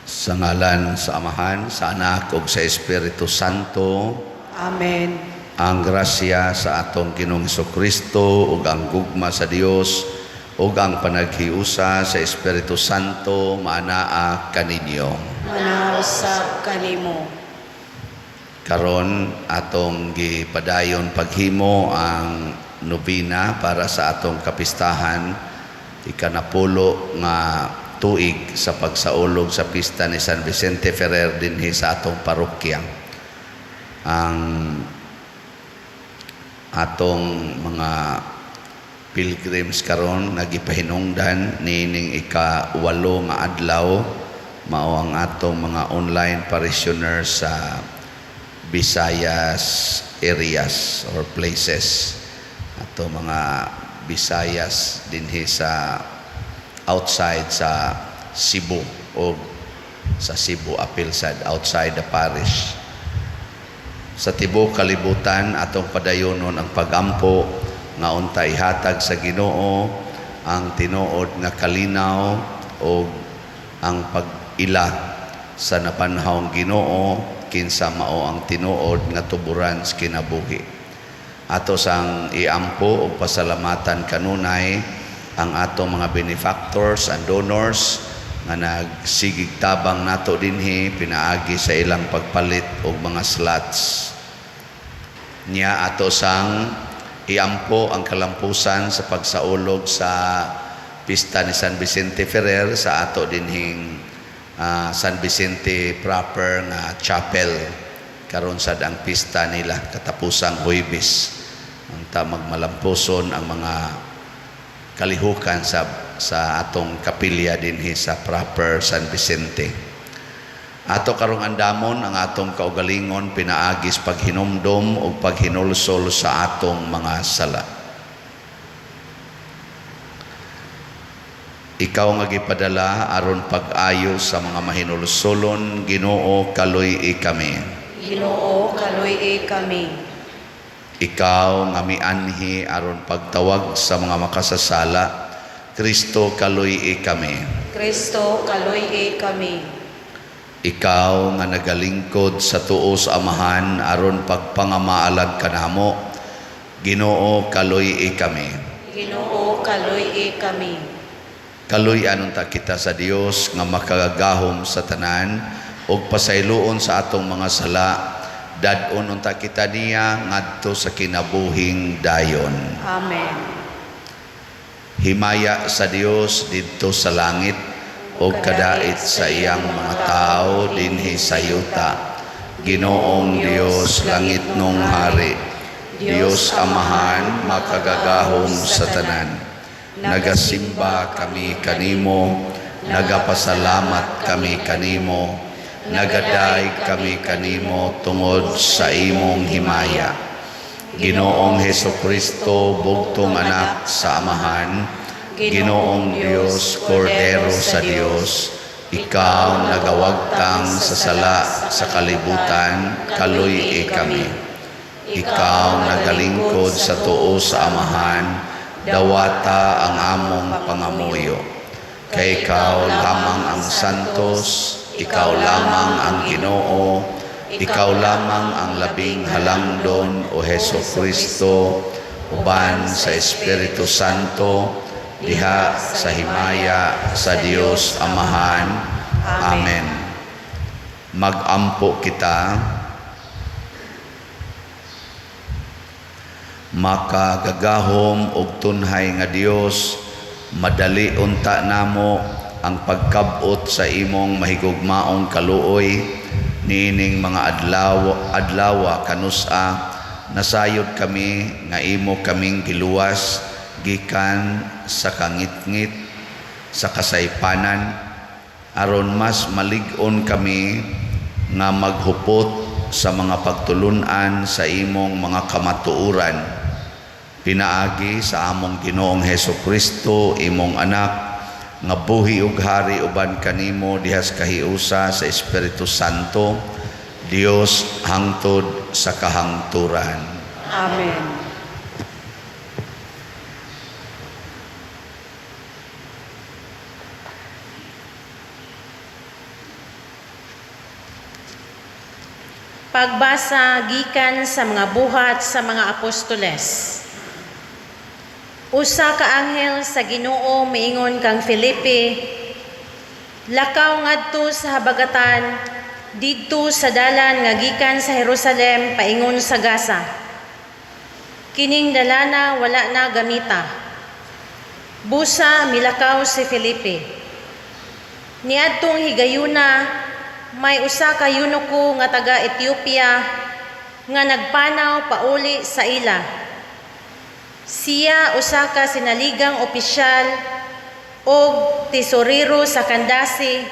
Sa ngalan sa Amahan, sa Anak ug sa Espiritu Santo. Amen. Ang grasya sa atong Ginoong Kristo ug ang gugma sa Dios ug ang panaghiusa sa Espiritu Santo maanaa kaninyo. Manaa usab kanimo. Karon atong gipadayon paghimo ang nobena para sa atong kapistahan, ikanapulo nga tuig sa pagsaulog sa pista ni San Vicente Ferrer dinhi sa atong parokya. Ang atong mga pilgrims karon nga gipahinungdan niining ika-8 nga adlaw mao ang atong mga online parishioners sa Visayas areas or places. Ato mga Visayas dinhi sa outside sa Cebu o sa Cebu apil sad outside the parish. Sa tibuok kalibutan, atong padayonon ang pagampo nga unta ihatag sa Ginoo ang tinuod nga kalinaw o ang pag-ila sa napanhawng Ginoo, kinsa mao ang tinuod nga tuburan sa kinabuhi. Ato sang iampo og pasalamatan kanunay ang atong mga benefactors and donors nga nagsigig tabang nato dinhi pinaagi sa ilang pagpalit og mga slots. Nya ato sang iampo ang kalampusan sa pagsaulog sa pista ni San Vicente Ferrer sa ato dinhing San Vicente proper nga chapel. Karon sad ang pista nila katapusang Huwebes. Unta magmalampuson ang mga kalihukan sa atong kapilya dinhi sa proper San Vicente. Ato karong andamon ang atong kaugalingon pinaagi sa paghinumdom ug paghinulsol sa atong mga sala. Ikaw nga gipadala aron pag-ayo sa mga mahinulsolon, Ginoo, kaluy-i kami. Ginoo, kaluy-i kami. Ikaw nga mianhi aron pagtawag sa mga makasasala, Kristo, kaluy-i kami. Kristo, kaluy-i kami. Ikaw nga nagalingkod sa tuo sa Amahan aron pagpangamaalag kanamo, Ginoo, kaluy-i kami. Ginoo, kaluy-i kami. Kaluy-an unta kita sa Dios nga makagagahom sa tanan ug pasayloon sa atong mga sala, dad-on unta kita niya ngadto sa kinabuhing dayon. Amen. Himaya sa Dios didto sa langit ug kadait sa iyang mga tawo dinhi sa yuta. Ginoong Dios, langitnong hari, Dios Amahan, makagagahom sa tanan. Nagasimba kami kanimo, nagapasalamat kami kanimo, nagadayeg kami kanimo tungod sa imong himaya. Ginoong Heso Kristo, bugtong anak sa Amahan, Ginoong Dios, Kordero sa Dios, ikaw nagawagtang sa sala sa kalibutan, kaluy-i kami. Ikaw nagalingkod sa tuo sa Amahan, dawata ang among pangamuyo. Kay ikaw lamang ang santos, ikaw lamang ang Ginoo, ikaw lamang ang labing halangdon, o Heso Kristo, uban sa Espiritu Santo, diha sa himaya sa Dios Amahan. Amen. Magampo kita. Makagagahom og tunhay nga Dios, madali unta namo ang pagkab-ot sa imong mahigugmaong kaluoy niining mga adlaw kanus-a nasayod kami nga imo kaming giluwas gikan sa kangitngit sa kasaypanan, aron mas malig-on kami nga maghupot sa mga pagtulun-an sa imong mga kamatuoran, pinaagi sa among Ginoong Heso Kristo, imong anak, nga buhi ug hari uban kanimo dihas kahiusa sa Espiritu Santo, Dios hangtod sa kahangturan. Amen. Pagbasa gikan sa mga Buhat sa mga Apostoles. Usa ka anghel sa Ginoo miingon kang Felipe, "Lakaw ngadto sa habagatan didto sa dalan nga gikan sa Jerusalem paingon sa Gaza. Kining dalana wala na gamita." Busa milakaw si Felipe. Niadtong higayuna, may usa ka eunuko nga taga Ethiopia nga nagpanaw pauli sa ila. Siya usa ka sinaligang opisyal og tesorero sa Candace,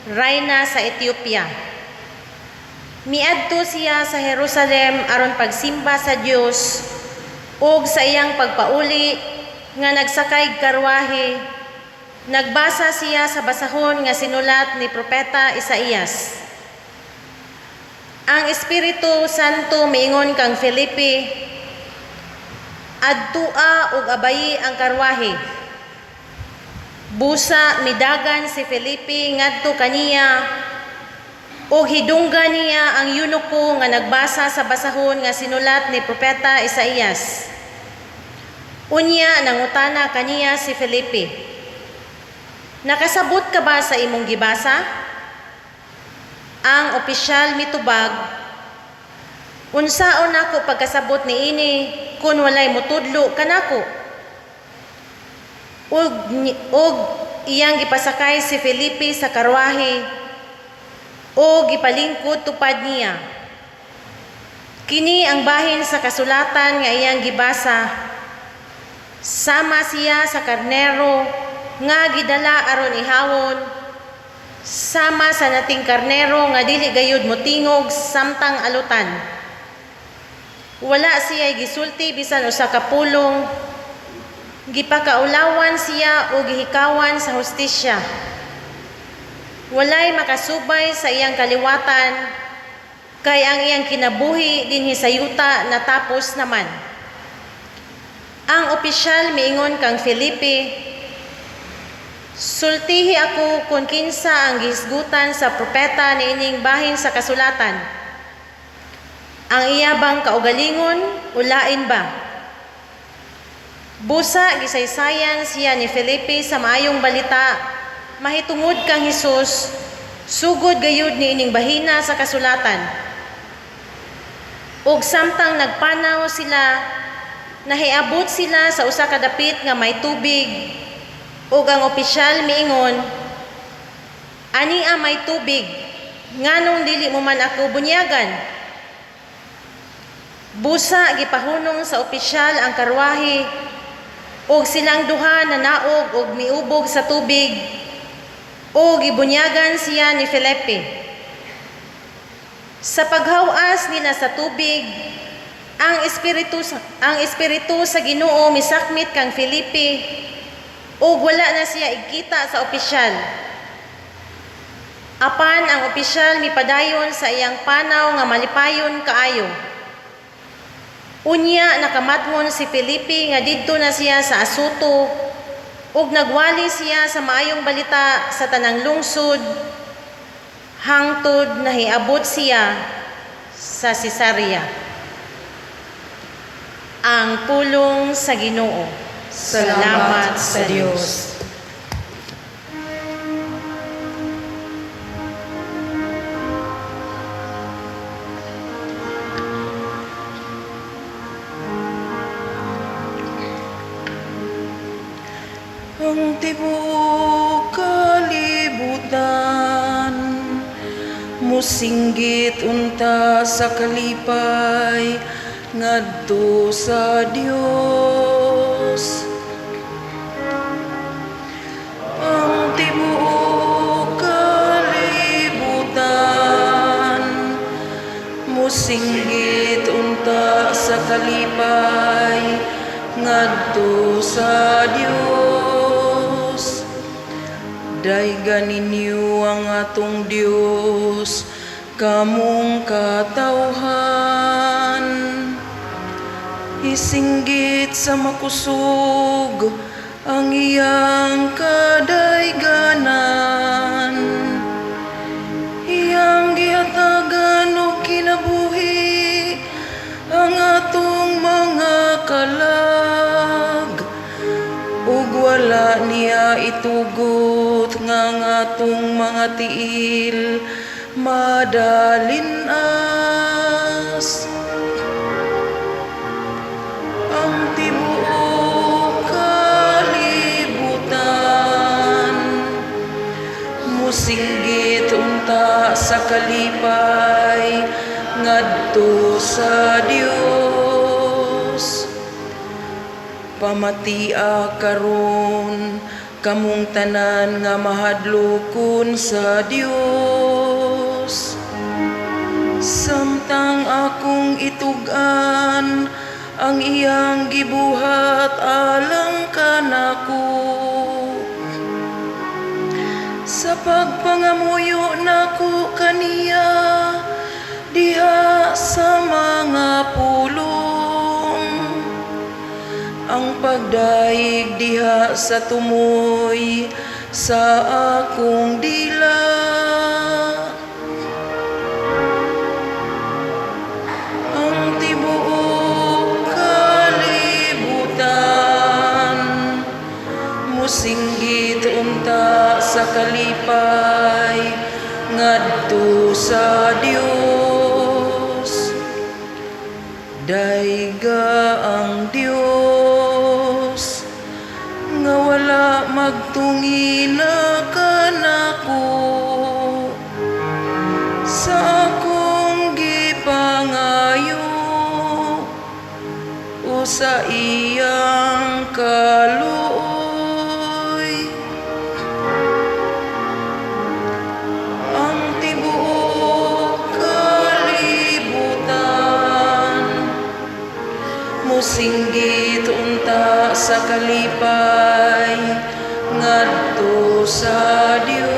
rayna sa Ethiopia. Miadto siya sa Jerusalem aron pagsimba sa Dios, ug sa iyang pagpauli nga nagsakay karwahe, nagbasa siya sa basahon nga sinulat ni Propeta Isaías. Ang Espiritu Santo miingon kang Felipe, "Adtua ug abayi ang karwahe." Busa midagan si Felipe ngadto kaniya ug hidunggan niya ang eunuko nga nagbasa sa basahon nga sinulat ni Propeta Isaías. Unya nangutana kaniya si Felipe, "Nakasabot ka ba sa imong gibasa?" Ang opisyal mitubag, "Unsaon nako pagkasabot niini kun walay mutudlo kanako?" Ug iyang gipasakay si Felipe sa karwahe ug gipalingkod tupad niya. Kini ang bahin sa kasulatan nga iyang gibasa: "Sama siya sa karnero nga gidala aron ihawon, sama sa nating karnero nga dili gayud motingog samtang alutan. Wala siya gisulti bisan usa ka pulong, gipakaulawan siya o gihikawan sa hustisya. Walay makasubay sa iyang kaliwatan, kay ang iyang kinabuhi dinhi sa yuta natapos naman." Ang opisyal miingon kang Felipe, "Sultihi ako kung kinsa ang gihisgutan sa propeta niining bahin sa kasulatan. Ang iya bang kaugalingon o lain ba?" Busa gisaysayan siya ni Felipe sa maayong balita mahitungod kang Hesus, sugod gayud niining bahina sa kasulatan. Ug samtang nagpanaw sila, nahiabot sila sa usa ka dapit nga may tubig, ug ang opisyal miingon, "Ania may tubig, nganong dili mo man ako bunyagan?" Busa gipahunong sa opisyal ang karwahe ug silang duha nanaog og miubog sa tubig, ug gibunyagan siya ni Felipe. Sa paghawas nila sa tubig, ang espiritu sa Ginoo misakmit kang Felipe ug wala na siya igkita sa opisyal. Apan ang opisyal mipadayon sa iyang panaw nga malipayon kaayo. Unya nakamatngon si Felipe nga didto na siya sa Asoto ug nagwali siya sa maayong balita sa tanang lungsod hangtod nahiabot siya sa Cesarea. Ang pulong sa Ginoo. Salamat sa Dios. Ang tibuok kalibutan musinggit unta sa kalipay ngadto sa Dios. Ang tibuok kalibutan musinggit unta sa kalipay ngadto sa Dios. Daygan ninyo ang atong Dios, kamong katawhan. Isinggit sa makusog ang iyang kadayganan. Iyang gihatagan og kinabuhi itugot nga ang atong mga tiil madalinas. Ang tibuok kalibutan musinggit unta sa kalipay ngadto sa Dios. Pamatia karon kamong tanan nga mahadlokon sa Dios. Samtang akong itug-an ang iyang gibuhat alang kanako. Sa pagpangamuyo nako kaniya diha sa mga pulong, ang pagdayeg diha sa tumoy sa akong dila. Ang tibuok kalibutan musinggit unta sa kalipay ngadto sa Dios. Dayga ang Dios nga wala magtungina kanako sa akong gipangayo o sa iyang kaluoy. Ang tibuok kalibutan musinggit unta sa kalipay ngadto sa Dios.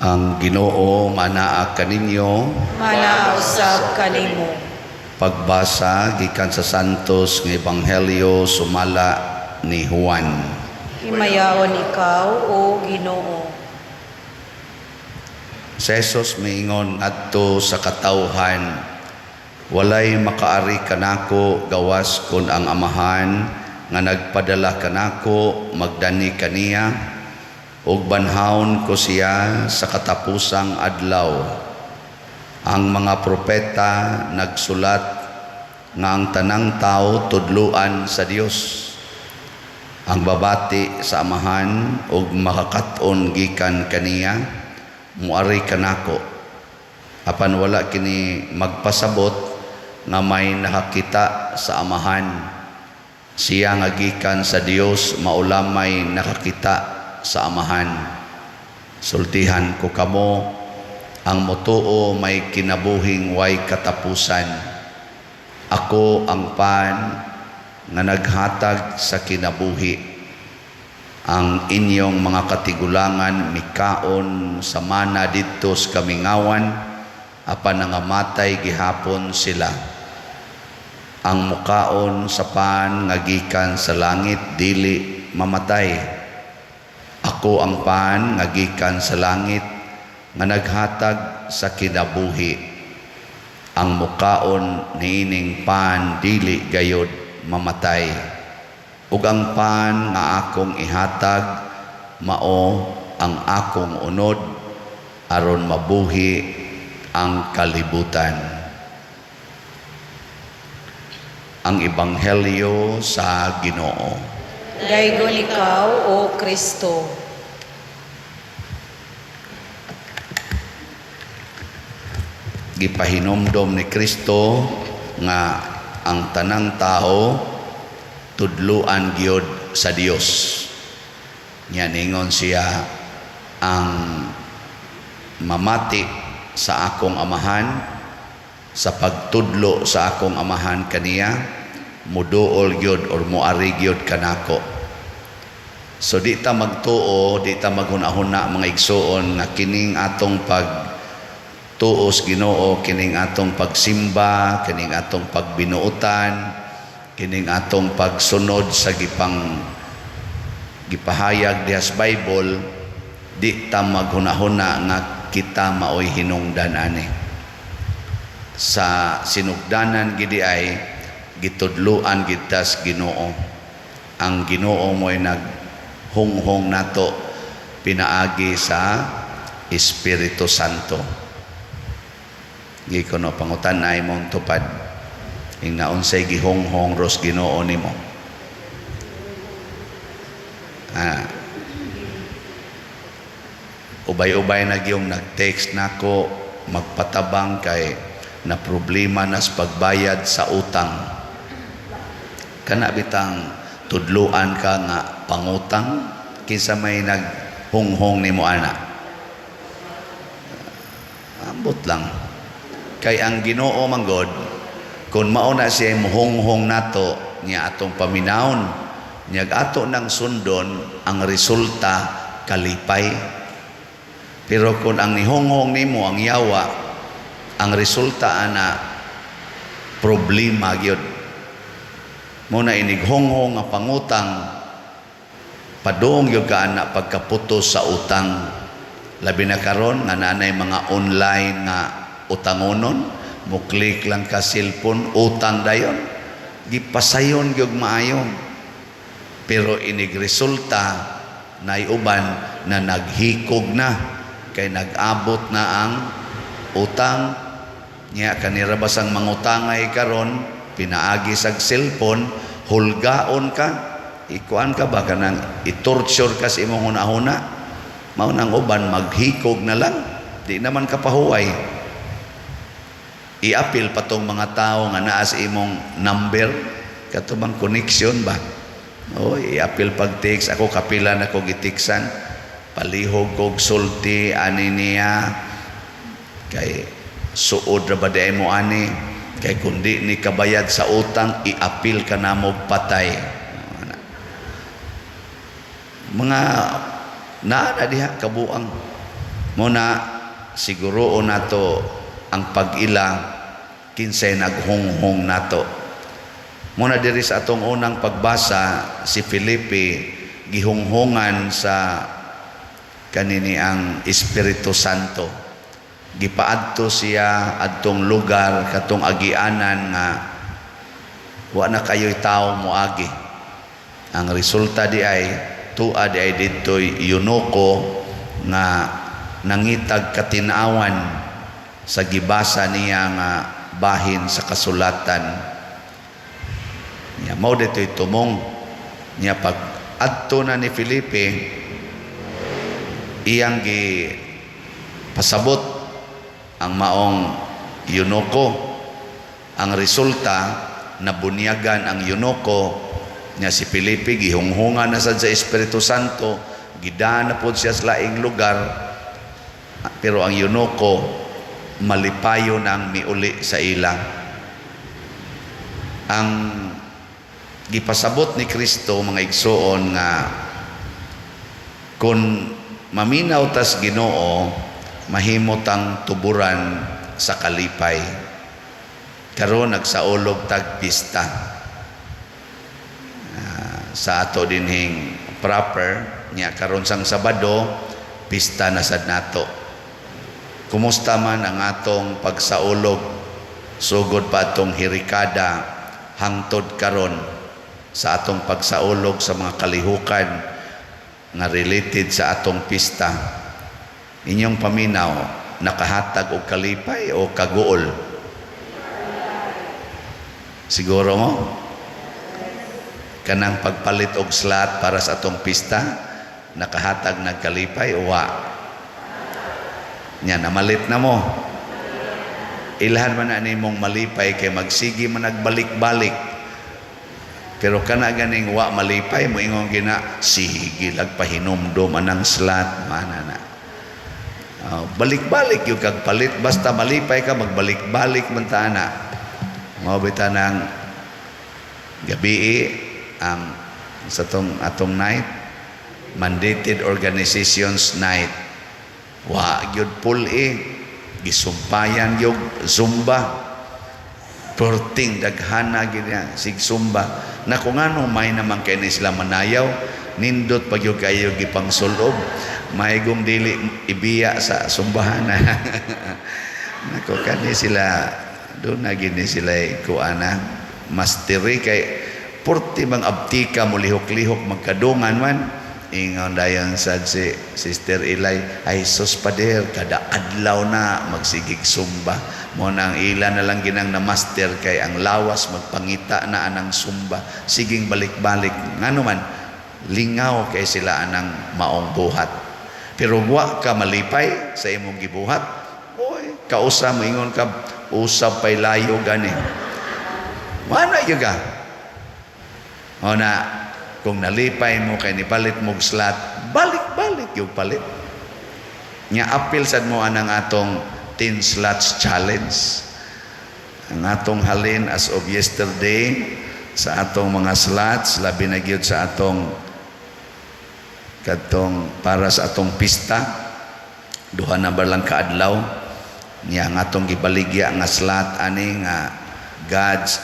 Ang Ginoo manaa kaninyo. Manaa usab kanimo. Pagbasa gikan sa Santos nga Ebanghelyo sumala ni Juan. Himayaon ikaw, o Ginoo. Si Jesus miingon adto sa katawhan, walay makaari kanako gawas kon ang Amahan nga nagpadala kanako magdani kaniya, ug banhawon ko siya sa katapusang adlaw. Ang mga propeta nagsulat nga ang tanang tao tudluan sa Dios. Ang babati sa Amahan ug makakat-on gikan kaniya muari kanako. Apan wala kini magpasabot nga may nakakita sa Amahan. Siya nga gikan sa Dios mao lamay nakakita sa Amahan. Sultihan ko kamo, ang motuo may kinabuhing way katapusan. Ako ang pan nga naghatag sa kinabuhi. Ang inyong mga katigulangan mikaon sa mana didto sa kamingawan, apan nangamatay gihapon sila. Ang mukaon sa pan nga gikan sa langit dili mamatay. Ako ang pan nga gikan sa langit nga naghatag sa kinabuhi. Ang mukaon niining pan dili gayod mamatay. Ug ang pan nga akong ihatag mao ang akong unod aron mabuhi ang kalibutan. Ang Ebanghelyo sa Ginoo. Daygon ikaw, O Kristo. Gipahinomdom ni Kristo nga ang tanang tao tudluan gyud sa Dios. Nya ningon siya, ang mamati sa akong Amahan, sa pagtudlo sa akong Amahan kaniya, muduol gyud or muari gyud kanako. So di ta magtuo, di ta maghuna-huna, mga igsuon, nga kining atong pag tuos Ginoo, kining atong pagsimba, kining atong pagbinuotan, kining atong pagsunod sa gipahayag diha sa Bible, di ta maghuna-huna nga kita maoy hinungdan ani. Sa sinugdanan gidi ay gitudluan kita sa Ginoo. Ang Ginoo mo'y naghunghong nato pinaagi sa Espiritu Santo. Gikono pangutan ay mong tupad ing naunsay gihonghong ros Ginoo nimo. Ah. Ubay-ubay na gyung nag-text nako magpatabang kay na problema na sa pagbayad sa utang. Kana bitang tudluan ka nga pangutang, kinsa may naghunghong nimo ana? Ambot lang. Kay ang Ginoo manggod, kung mao na siya muhunghong nato niya atong paminawon, niya ato nang sundon, ang resulta kalipay. Pero kung ang nihunghong nimo ang yawa, ang resulta ana problema gyud. Mo na inighonghong nga pangutang, padung gyud ka ana pagkaputos sa utang. Labi na karon nga naanay mga online nga utangonon, mo click lang ka cellphone, utang dayon. Gipasayon gyud maayo. Pero inig resulta nay uban na naghikog na kay nag-abot na ang utang niya. Kanira basang mangutangay karon pinaagi sa cellphone, hulgaon ka, ikuan ka ba, kanang i-torture ka sa imong hunahuna. Mao nang uban maghikog na lang, di naman ka pahuway. I-apil pa tong mga tao nga naa sa imong number, kato bang connection ba? Oh, i-apil pag text. Ako kapila na ko gitiksan, palihog kog sulti ani niya kay suod ra ba di mo ani, kay kundi ni kabayad sa utang, i-apil ka na mo, patay. Mga naa na diha kabuang mo na siguro nato ang pag-ila kinsay naghunghong nato. Muna diri sa atong unang pagbasa, si Felipe gihunghungan sa kanini ang Espiritu Santo. Gipaadto siya adtong lugar katong agianan nga wa na kayo'y tao moagi. Ang resulta di ay tua di ay didto'y eunuko nga nangitag katinawan sa gibasa niya nga bahin sa kasulatan. Niya mao dito'y tumong niya. Pag adto na ni Felipe, iyang gi pasabot ang maong eunuko. Ang resulta, nabunyagan ang eunuko niya. Si Felipe gihunghungan na sad sa Espiritu Santo, gidaan na pod siya sa laing lugar, pero ang eunuko malipayo na ang miuli sa ila. Ang gipasabot ni Kristo, mga igsuon, nga kung maminaw tas Ginoo, mahimo tang tuburan sa kalipay. Karon nagsaulog tag pista. Sa ato dinhing proper nya karon sang Sabado, pista na sad nato. Kumusta man ang atong pagsaulog sugod pa atong hirikada hangtod karon sa atong pagsaulog sa mga kalihukan nga related sa atong pista? Inyong paminaw, nakahatag og kalipay o kaguol? Siguro mo kanang pagpalit og slot para sa atong pista, nakahatag nagkalipay o wa? Nya namalit na mo, ilhan man na nimong malipay kay magsigi man nagbalik-balik. Pero kana ganing wa malipay, moingon gina, sige lag pahinumdom anang slot, mana na. Balik-balik yung kag palit, basta malipay ka, magbalik-balik man ta na. Mao bitaw nang gabii ang sa tong atong night, mandated organizations night. Wa gyud pul-i, gisumpayan gyud zumba. Perting daghana gyud niya sig zumba. Na kung ano may naman kay ni sila manayaw, nindot pag yung kayo gipangsulob, maygong dili ibiya sa sumbahan. Nako, kani sila doon na gini sila kuana masteri kay purti bang abtika mo lihok-lihok magkadungan man. Ingon dayon sad si Sister Ilay, "Ay sus, pader, kada adlaw na magsigig sumba." Mo na ang ila na lang ginang na master kay ang lawas magpangita na anang sumba, siging balik-balik. Ngano man, lingaw kay sila anang maong buhat. Pero wa ka malipay sa imong gibuhat, oy, kausa mo ingon ka, usab pay layo gani. Mana gyud ka. O na, kung nalipay mo kay nipalit mo slot, balik-balik yung palit. Nya apil sad mo anang atong 10 slots challenge. Ang atong halin as of yesterday sa atong mga slots, labi na gyud sa atong kadtong para sa atong pista, duha na ba lang kaadlaw niya, ang atong gibaligya nga slot ani nga God's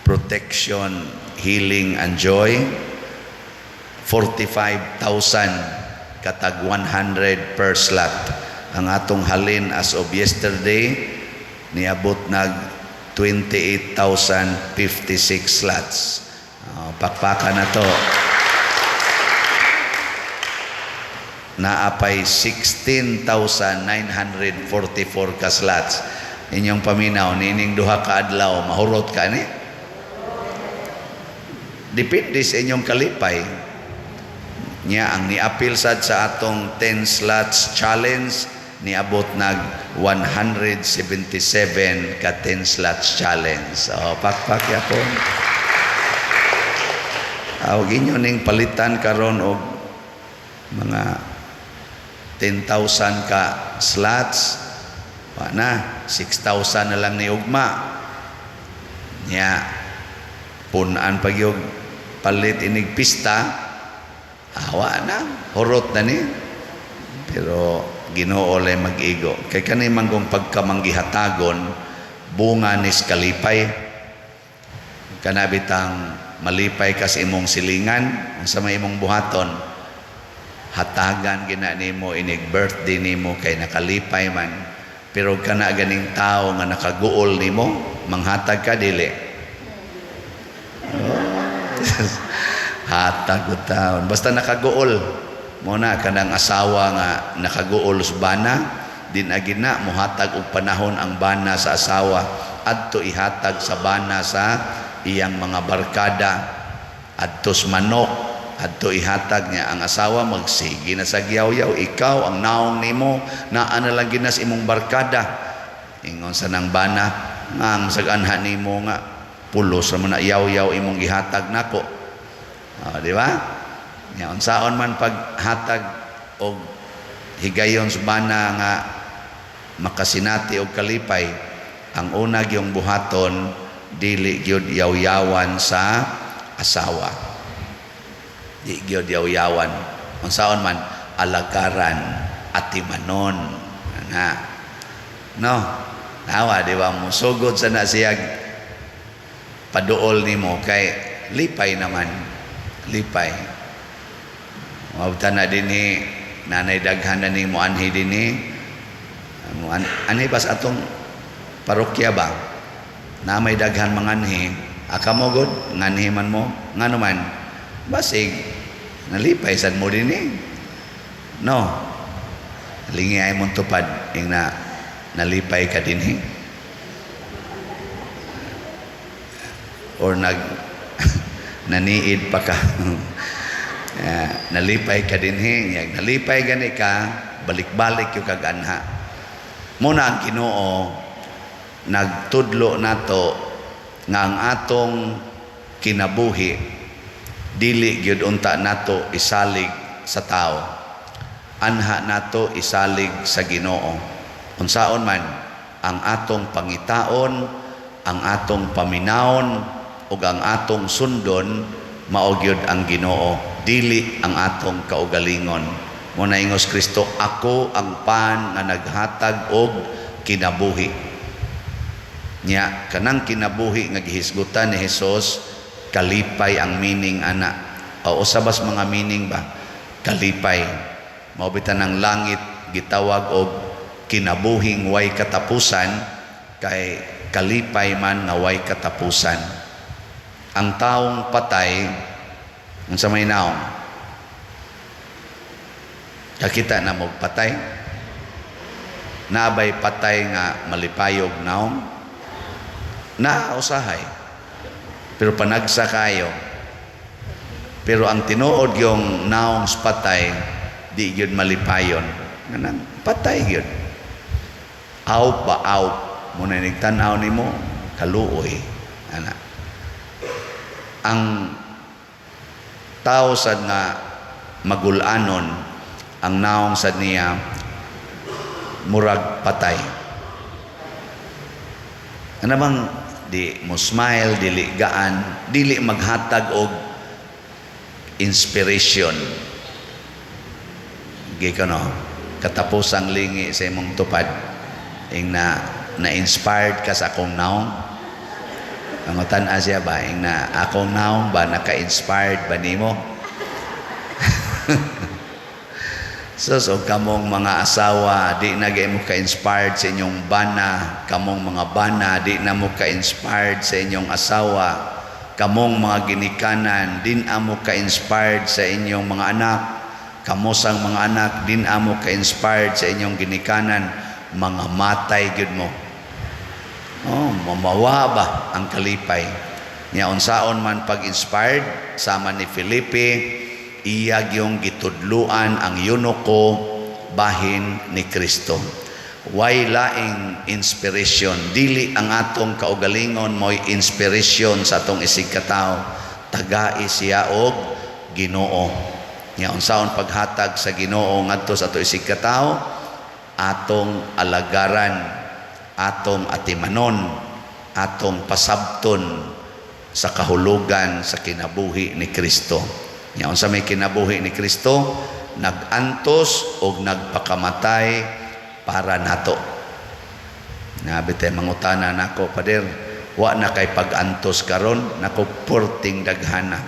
protection, healing and joy, 45,000 katag 100 per slot. Ang atong halin as of yesterday, niabot nag 28,056 slots. Pakpakan na to. Naapay 16,944 ka slots. Inyong paminaw, nining duha ka adlaw, mahurot ka ni? Depende sa inyong kalipay. Nya ang niapil sad sa atong 10 slots challenge, niabot nag 177 ka 10 slots challenge. So, pakpak yapon. Aw, inyo ning palitan karon og mga 10,000 ka slots. Wa na, 6,000 na lang ni ugma. Nya punan pag yung palit inig pista, awa na, hurot na ni. Pero Ginoo lay mag-igo. Kay kani man kung pagkamanggihatagon, bunga nis kalipay. Kanabitang malipay ka sa imong silingan, sa may imong buhaton, hatagan gina nimo inig birthday nimo kay nakalipay man. Pero kana ganing tao nga nakaguol nimo, manghatag ka dili? Oh, hatag og taon. Basta nakaguol. Mo na kanang asawa nga nakaguol sa bana, din agin na mohatag og panahon ang bana sa asawa, adto ihatag sa bana sa iyang mga barkada, adto sa manok, adto ihatag niya. Ang asawa magsige na sa giyaw-yaw, "Ikaw ang naong nimo, naa na lang ginas imong barkada." Ingon sa nang bana nga ang sag-anha nimo nga pulos ra man na yaw-yaw imong gihatag nako. Oh, di ba? Nya unsaon man paghatag og higayon sa bana nga makasinati og kalipay, ang una gyung buhaton, dili gyud yaw-yawan sa asawa. Di gyud yaw-yawan. Unsaon man, alagaran, atimanon na. No, nawa, di ba, musugod sa na siya paduol nimo kay lipay naman, lipay. Mabta na dinhi, nanay daghan na ning moanhi dinhi. Anhi bas atong parokya ba? Na may daghan manganhi, aka mo god, nganhi man mo, ngano man, basig nalipay sad mo dinhi. No. Lingi ay mong tupad ing na nalipay ka dinhi. Or nag naniid pa ka. Nalipay ka dinhi, yag nalipay gani ka, balik-balik yung kaganha. Muna ang Ginoo nagtudlo nato nga ang atong kinabuhi dili gyud unta nato isalig sa tao. Anha nato isalig sa Ginoo. Unsaon man ang atong pangitaon, ang atong paminawon ug ang atong sundon, mao gyud ang Ginoo, dili ang atong kaugalingon. Mao na ingos Kristo, "Ako ang pan nga naghatag og kinabuhi." Nya kanang kinabuhi nga gihisgutan ni Hesus, kalipay ang meaning ana. O usa bas mga meaning ba? Kalipay. Mao bitan ang langit gitawag og kinabuhing way katapusan, kay kalipay man nga way katapusan. Ang taong patay, unsa may naong? Kakita na mo patay? Naa bay patay nga malipayog naong? Naa usahay. Pero panagsa kayo. Pero ang tinuod yung naong sa patay, di gyud malipayon. Nganang patay gyud. Awp ba, awp. Mao na nigtan-aw nimo, kaluoy. Ana. Ang tao sad nga magulanon, ang naong sad niya murag patay. Ano bang di mo smile, dili gaan, dili maghatag og inspiration. Gi no, katapusang lingi sa imong tupad, ing na na-inspired ka sa akong naong. Ang tan siya ba, ing na akong naong ba, naka-inspired ba nimo? So kamong mga asawa, di na mo ka-inspired sa inyong bana. Kamong mga bana, di na mo ka-inspired sa inyong asawa. Kamong mga ginikanan, di na mo ka-inspired sa inyong mga anak. Kamo sang mga anak, di na mo ka-inspired sa inyong ginikanan. Mga matay gyud mo. Oh, mamawa ba ang kalipay. Nya unsaon man pag-inspired, sama ni Felipe, iya yung gitudluan ang eunuko bahin ni Kristo. Way laing inspiration, dili ang atong kaugalingon mo'y inspiration sa atong isig katao. Tagai siya og Ginoo. Nya unsaon paghatag sa Ginoo ngadto sa ato isig katao, atong alagaran, atong atimanon, atong pasabton sa kahulugan sa kinabuhi ni Kristo. Nya unsa may kinabuhi ni Kristo? Nag-antos og nagpakamatay para nato. Nabi tay mangutana nako, "Pader, wa na kay pag-antos karon?" Nako, porting daghana.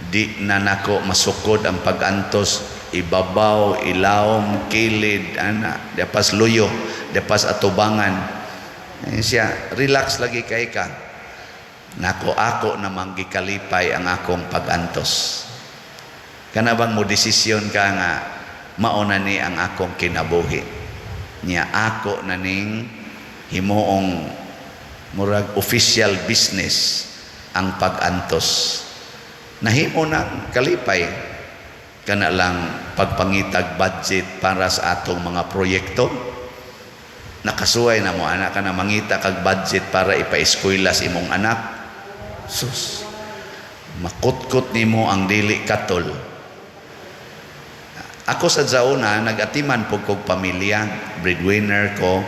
Di na nako masukod ang pag-antos, ibabaw, ilawom, kilid, ana, dapas luyo, dapas atubangan. Ayun siya, "Relax lagi kay ka." Nako, ako namang gikalipay ang akong pag-antos. Kana bang mo desisyon ka nga mauna ni ang akong kinabuhi. Nya ako na ning himuong murag official business ang pag-antos. Nahimo na kalipay kana lang pagpangitag budget para sa atong mga proyekto. Nakasuway na mo anak ka na mangita kag budget para ipa-eskwela sa imong anak. Sus, makutkot nimo ang dili katol. Ako sa zauna, nag-atiman po kog pamilya, breadwinner ko,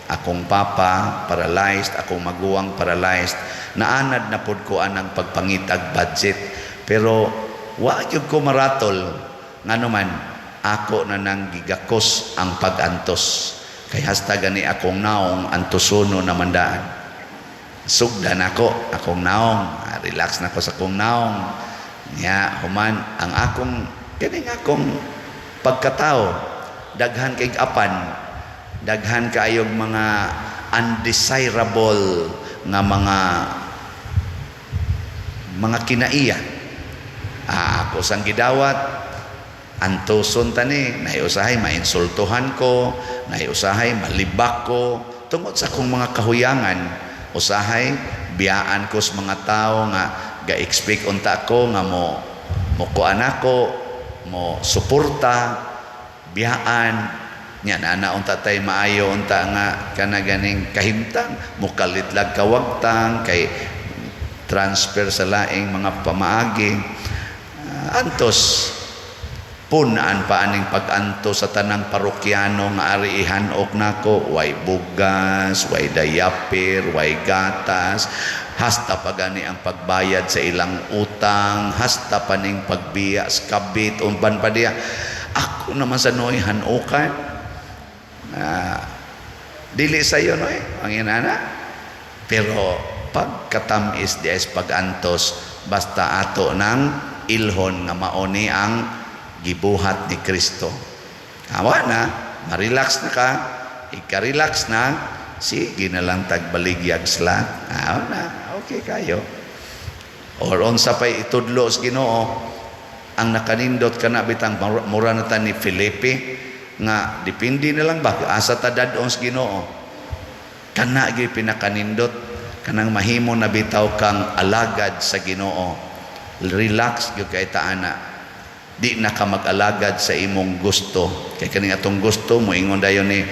akong papa paralyzed, akong maguwang paralyzed. Naanad na pod ko anang pagpangitag budget. Pero wa gyud ko maratol, ngano man ako na nang gigakos ang pag-antos. Kay hasta gani akong naong antosono na mandaan. Sugdan ako akong naong, relax na ko sa akong naong. Nya human ang akong kining akong pagkatao, daghan kay apan, daghan kaayog mga undesirable nga mga kinaiya. Ako sang gidawat, antoson tani, nahiusahay mainsultuhan ko, nahiusahay malibak ko tungod sa akong mga kahuyangan. Usahay biyaan ko sa mga tao nga ga-expect unta ko nga mo mo kuan ako, mo suporta, biyaan nya na unta tay maayo unta nga kana ganing kahimtang, mo kalitlag kawagtang kay transfer sa laing mga pamaagi. Antos punaan pa aning pag-antos sa tanang parokyano nga ari ihanok nako, way bugas, way diaper, way gatas, hasta pa gani ang pagbayad sa ilang utang, hasta pa ning pagbiya sa kabit, umban pa diya. Ako naman sa noy hanokan. Dili sayo noy, ang inana. Pero pagkatamis di ay pag-antos, basta ato nang ilhon nga maoni ang gibuhat ni Kristo. Awa na, ma-relax na ka, ika-relax na, sige na lang tagbaligyag sila. Awa na, okay kayo. Or unsa pa'y itudlo sa Ginoo, ang nakanindot ka na bitang mura na ta ni Felipe, nga depende na lang ba, asa ta dad-on sa Ginoo. Kana gyud pinakanindot, kanang mahimo na bitaw kang alagad sa Ginoo. Relax gyud kay ta ana. Di na ka mag-alagad sa imong gusto. Kay kaning atong gusto moingon dayon ni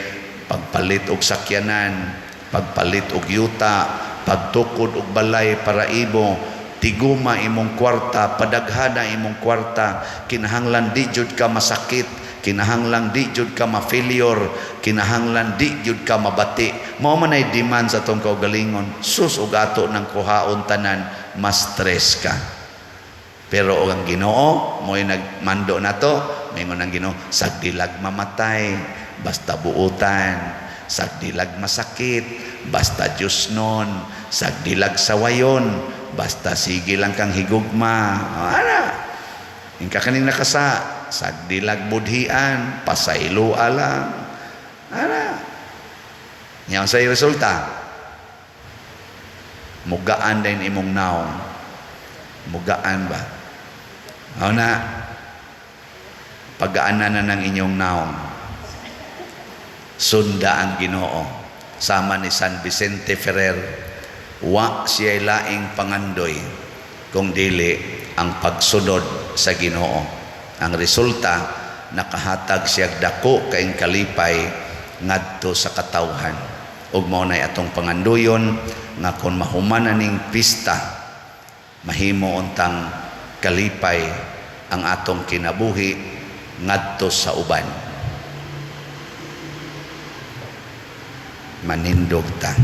pagpalit og sakyanan, pagpalit og yuta, pagtukod og balay para imo, tiguma imong kwarta, padaghana imong kwarta, kinahanglan di jud ka masakit, kinahanglan di jud ka ma-failure, kinahanglan di jud ka mabati. Mao man ay demand sa atong kaugalingon. Sus, ug ato nang kuhaon tanan, mas stress ka. Pero og ang Ginoo mo'y nagmando nato, moingon ang Ginoo, sagdilag mamatay, basta buutan, sagdilag masakit, basta Diyos nun, sagdilag sawayon, basta sige lang kang higugma. Ana, ingka kaning nakasa, sagdilag budhian, pasayloa lang. Ana, yan sa resulta. Mugaan din imong naong. Mugaan ba? Ana, pagaanan na ng inyong naong. Sunda ang Ginoo. Sama ni San Vicente Ferrer, wa siya laing pangandoy kung dili ang pagsunod sa Ginoo. Ang resulta, nakahatag siya dako kaing kalipay ngadto sa katawhan. Ug mao nay atong pangandoyon nga kon mahuman ning pista, mahimo untang kalipay ang atong kinabuhi ngadto sa uban. Manindog ta.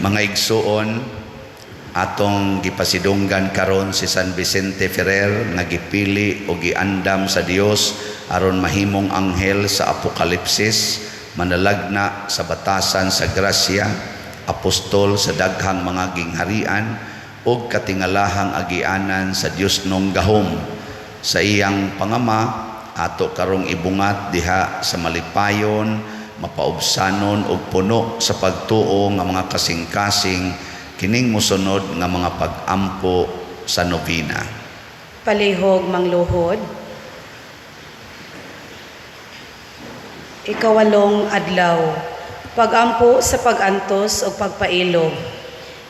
Mga igsuon, atong gipasidunggan karon si San Vicente Ferrer nga gipili o giandam sa Dios aron mahimong anghel sa Apokalipsis, manalagna sa batasan sa grasya, apostol sa daghang mga gingharian ug katingalahang agianan sa Dios nong gahom. Sa iyang pangama ato karong ibungat diha sa malipayon, mapaubsanon ug puno sa pagtuo nga mga kasing-kasing kining mosunod nga mga pag-ampo sa nobena. Palihog mangluhod. Ikawalong adlaw, pag-ampo sa pag-antos o pagpailog.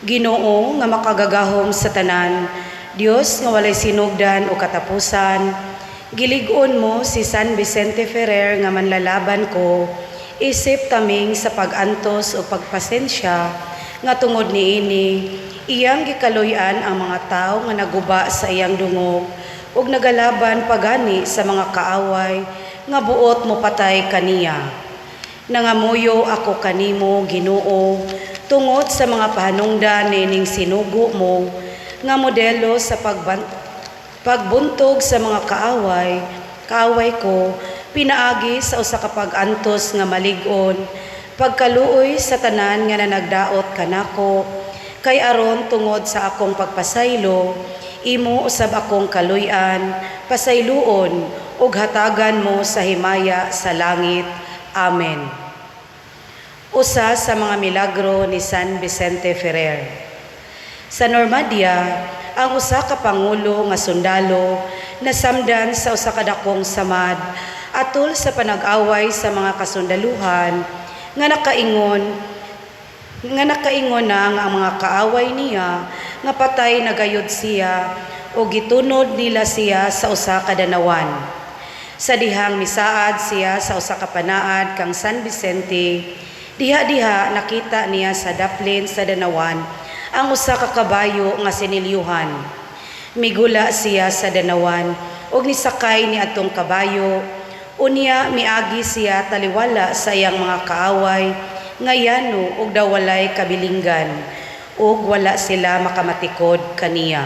Ginoo nga makagagahom sa tanan, Dios nga walay sinugdan o katapusan, gilig-on mo si San Vicente Ferrer nga manlalaban ko, isip taming sa pag-antos o pagpasensya nga tungod niini iyang gikaluy-an ang mga tawo nga naguba sa iyang dungog ug nagalaban pagani sa mga kaaway nga buot mo patay kaniya. Nangamuyo ako kanimo, Ginoo, tungod sa mga pahanungdan nining sinugo mo nga modelo sa pagbuntog sa mga kaaway ko, pinaagi sa usa ka pag-antos nga malig-on, pagkaluoy sa tanan nga nanagdaot kanako, kay aron tungod sa akong pagpasaylo, imo usab akong kaluy-an, pasayloon ug hatagan mo sa himaya sa langit. Amen. Usa sa mga milagro ni San Vicente Ferrer. Sa Normandia, ang usa ka pangulo nga sundalo nasamdan sa usa ka dakong samad atol sa panag-away sa mga kasundaluhan nga nakaingon na nga ang mga kaaway niya nga patay na gayud siya o gitunod nila siya sa usa ka danawan. Sa dihang misaad siya sa usa ka panaad kang San Vicente, diha-diha nakita niya sa daplin sa danawan ang usa ka kabayo nga sinilyuhan. Migula siya sa danawan ug nisakay ni atong kabayo. Unya miagi siya taliwala sa iyang mga kaaway nga yano ug daw walay kabilinggan ug wala sila makamatikod kaniya.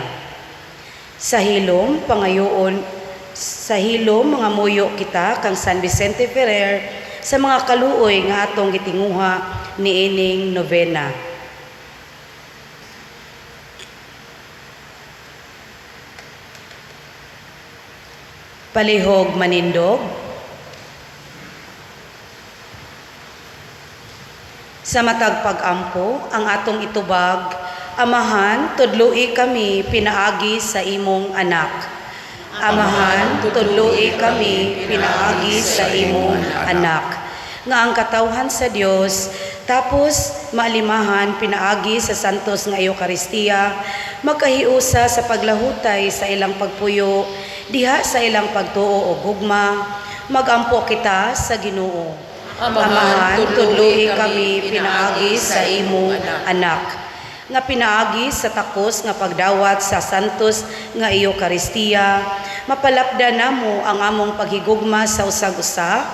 Sa hilom pangayoon, sa hilom mga muyo kita kang San Vicente Ferrer sa mga kaluoy nga atong gitinguha niining novena. Palihog manindog. Sa matag pag-ampo, ang atong itubag, Amahan, tudloi kami pinaagi sa imong anak. Amahan, tudloi kami pinaagi sa imong anak. Nga ang katawhan sa Dios, tapos maalimahan pinaagi sa santos nga Eukaristiya, magkahiusa sa paglahutay sa ilang pagpuyo, diha sa ilang pagtuo o gugma, magampo kita sa Ginoo. Amahan, tudloi kami pinaagi sa imong anak. Nga pinaagi sa takos nga pagdawat sa santos nga Eukaristiya, mapalapda namo ang among paghigugma sa usag-usa,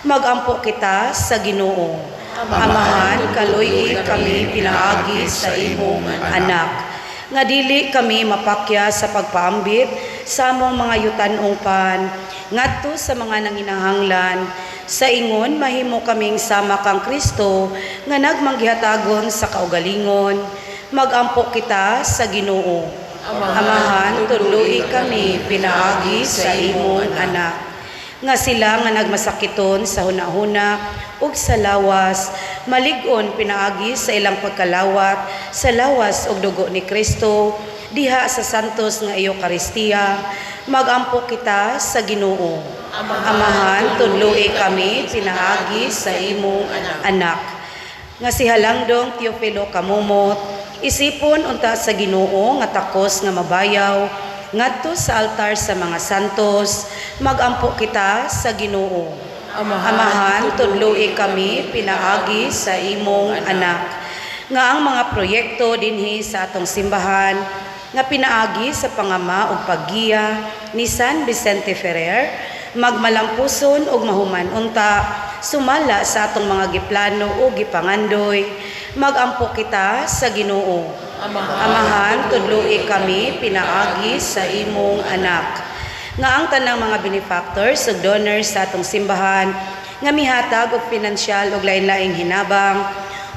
magampo kita sa Ginoo. Amahan, kaluy-i kami pinaagi sa imong anak. Nga dili kami mapakya sa pagpaambit sa among mga yutan-ong pan, ngadto sa mga nanginahanglan, sa ingon mahimo kaming sama kang Kristo nga nagmanggihatagon sa kaugalingon, magampo kita sa Ginoo. Amahan, tudloi kami pinaagi sa imong anak. Nga sila nga nagmasakiton sa hunahuna ug sa lawas, malig-on pinaagi sa ilang pagkalawat sa lawas ug dugo ni Kristo, diha sa santos nga Eukaristiya, magampo kita sa Ginoo. Amahan, tudloi kami pinaagi sa imong anak. Nga si Halangdong Teofilo Camomot, isipon unta sa Ginoo nga takos nga mabayaw ngadto sa altar sa mga santos, magampo kita sa Ginoo. Amahan, tudloi kami pinaagi sa imong anak. Nga ang mga proyekto dinhi sa atong simbahan nga pinaagi sa pangama ug paggiya ni San Vicente Ferrer, magmalampuson ug mahuman unta sumala sa atong mga giplano o gipangandoy, magampo kita sa Ginoo. Amahan, tudloi kami pinaagi sa imong anak. Nga ang tanang mga benefactors ug donors sa atong simbahan nga mihatag og pinansyal ug lain-laing hinabang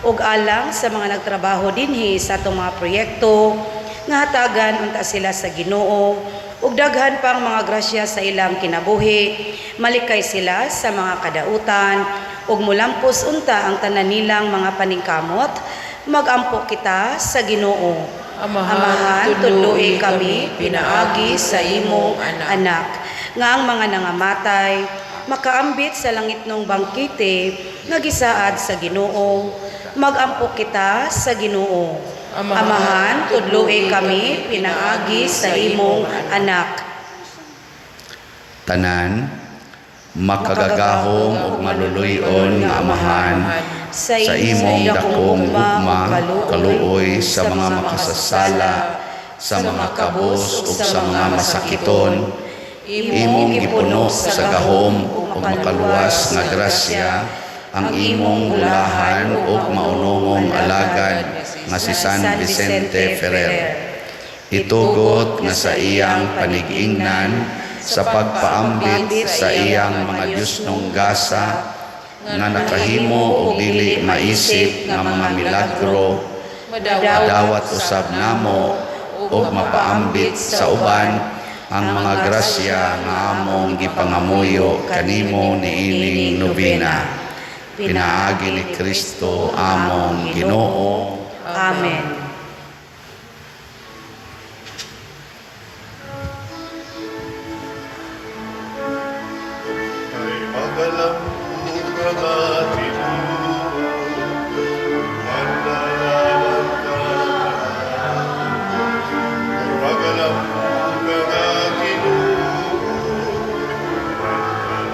ug alang sa mga nagtrabaho dinhi sa atong mga proyekto, nga hatagan unta sila sa Ginoo ug daghan pang mga grasya sa ilang kinabuhi, malikay sila sa mga kadautan ug mulampos unta ang tanan nilang mga paningkamot, magampo kita sa Ginoo. Amahan, tudloi kami pinaagi sa imong anak. Nga ang mga nangamatay makaambit sa langitnong bangkete nga gisaad sa Ginoo, magampo kita sa Ginoo. Amahan, tudloi kami pinaagi sa imong anak. Tanan, makagagahom ug maluluy-on nga Amahan, sa imong dakong gugma, kaluoy sa mga makasasala, sa mga kabos ug sa mga masakiton, imong gipuno sa gahom ug makaluwas nga grasya ang imong bulahan ug maunongong alagad nga si San Vicente Ferrer. Itugot nga sa iyang panig-ingnan sa pagpaambit sa iyang mga Diyosnong gasa nga nakahimo og dili maisip nga mga milagro, madawat usab namo ug mapaambit sa uban ang mga grasya nga among gipangamuyo kanimo niining nobena. Pinaagi ni Kristo among Ginoo. Amen. Kay magalampo ka nga tinuod, manlalaman ka Kay magalampo ka nga tinuod, manlalaman.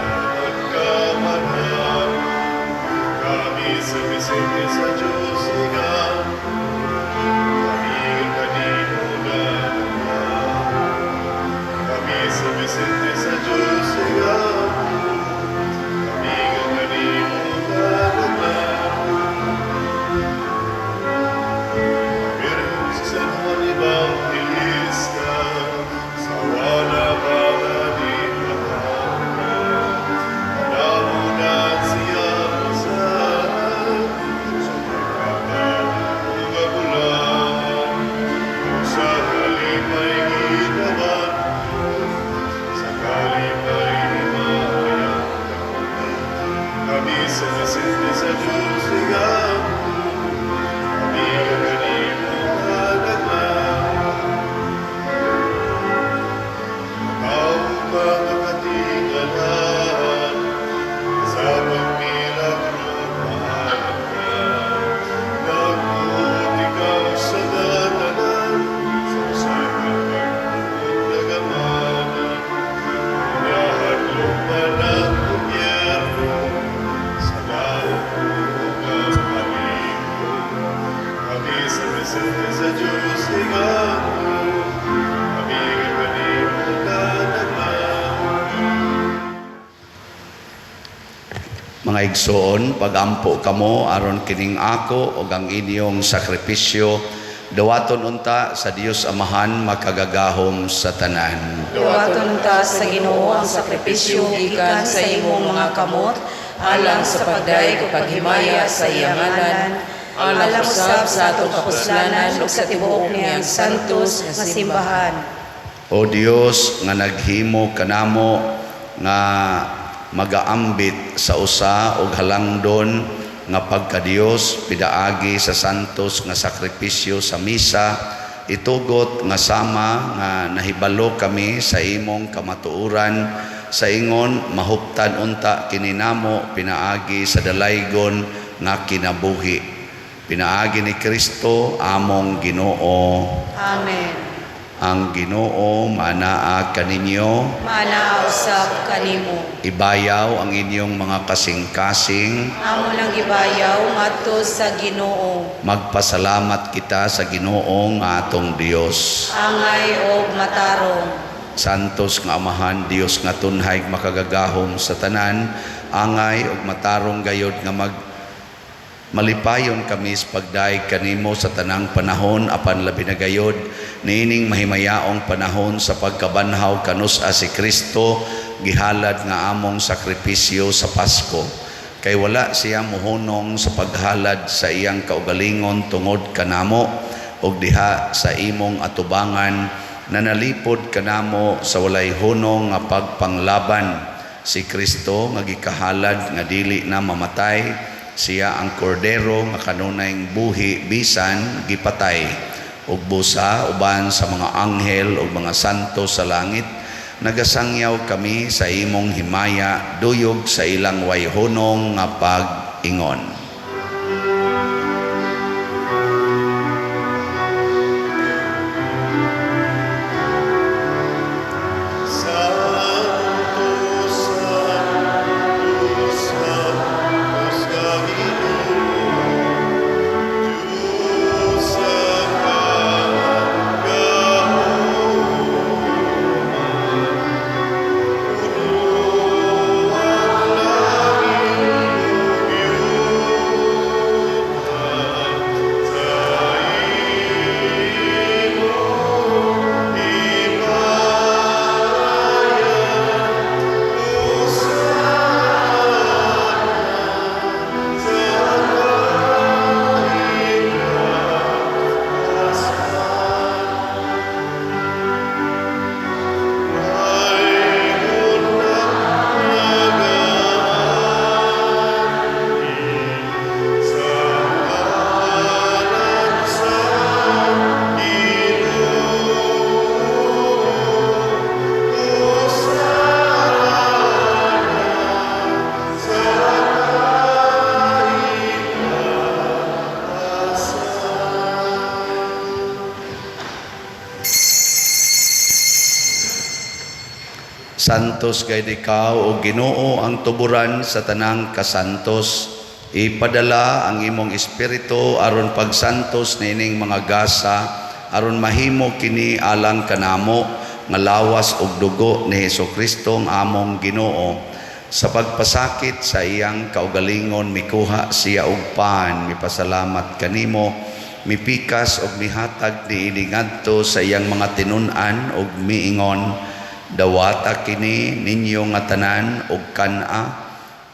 Mga igsoon, pagampo kamo aron kining ako ug ang inyong sakripisyo dawaton unta sa Dios Amahan makagagahom sa tanan. Dawaton ta sa Ginoo ang sakripisyo gikan sa imong mga kamot alang sa pagdayeg ug paghimaya sa iyang ngalan, alang usab sa atong kapuslanan ug sa tibuok niyang santos nga nga simbahan. simbahan. O Dios nga naghimo kanamo nga magaambit sa usa og halangdon nga pagkadiyos pidaagi sa santos nga sakripisyo sa misa, itugot nga sama nga nahibalo kami sa imong kamatuoran sa ingon mahuptan unta kini namo pinaagi sa dalaygon nga kinabuhi, pinaagi ni Kristo among Ginoo. Amen. Ang Ginoo manaa kaninyo. Maanaa usab kanimo. Ibayaw ang inyong mga kasing-kasing. Amo nang gibayaw ngadto sa Ginoo. Magpasalamat kita sa Ginoong atong Dios. Angay og matarong. Santos nga Amahan, Dios nga tunhay makagagahom sa tanan, angay ug matarong gayod nga mag malipayon kami sa pagdayeg kanimo sa tanang panahon, apan labi na gayod niining mahimayaong panahon sa pagkabanhaw kanus-a si Kristo gihalad nga among sakripisyo sa Pasko. Kay wala siya mohunong sa paghalad sa iyang kaugalingon tungod kanamo, ug diha sa imong atubangan nanalipod kanamo sa walay hunong nga pagpanglaban. Si Kristo nga gikahalad nga dili na mamatay, siya ang kordero nga kanunayng buhi bisan gipatay. Ug busa uban sa mga anghel ug mga santo sa langit, nagasangyaw kami sa imong himaya duyog sa ilang way hunong nga pag-ingon. Santo, Santo, Santo sa Ginoo, Diyos sa kagahom. Puno ang langit ug yuta sa imong himaya. Hosana sa kaitasan. Dayon nagaanhi sa ngalan sa Ginoo. Hosana sa kaitasan. Santos gayud ikaw o Ginoo, ang tuburan sa tanang kasantos. Ipadala ang imong espiritu aron pagsantos niining mga gasa, aron mahimo kini alang kanamo nga lawas ug dugo ni Hesukristo ang among Ginoo. Sa pagpasakit sa iyang kaugalingon, mikuha siya og pan, mipasalamat kanimo, mipikas ug mihatag niini ngadto sa iyang mga tinun-an ug miingon: "Dawata kini ninyo nga tanan ug kan-a,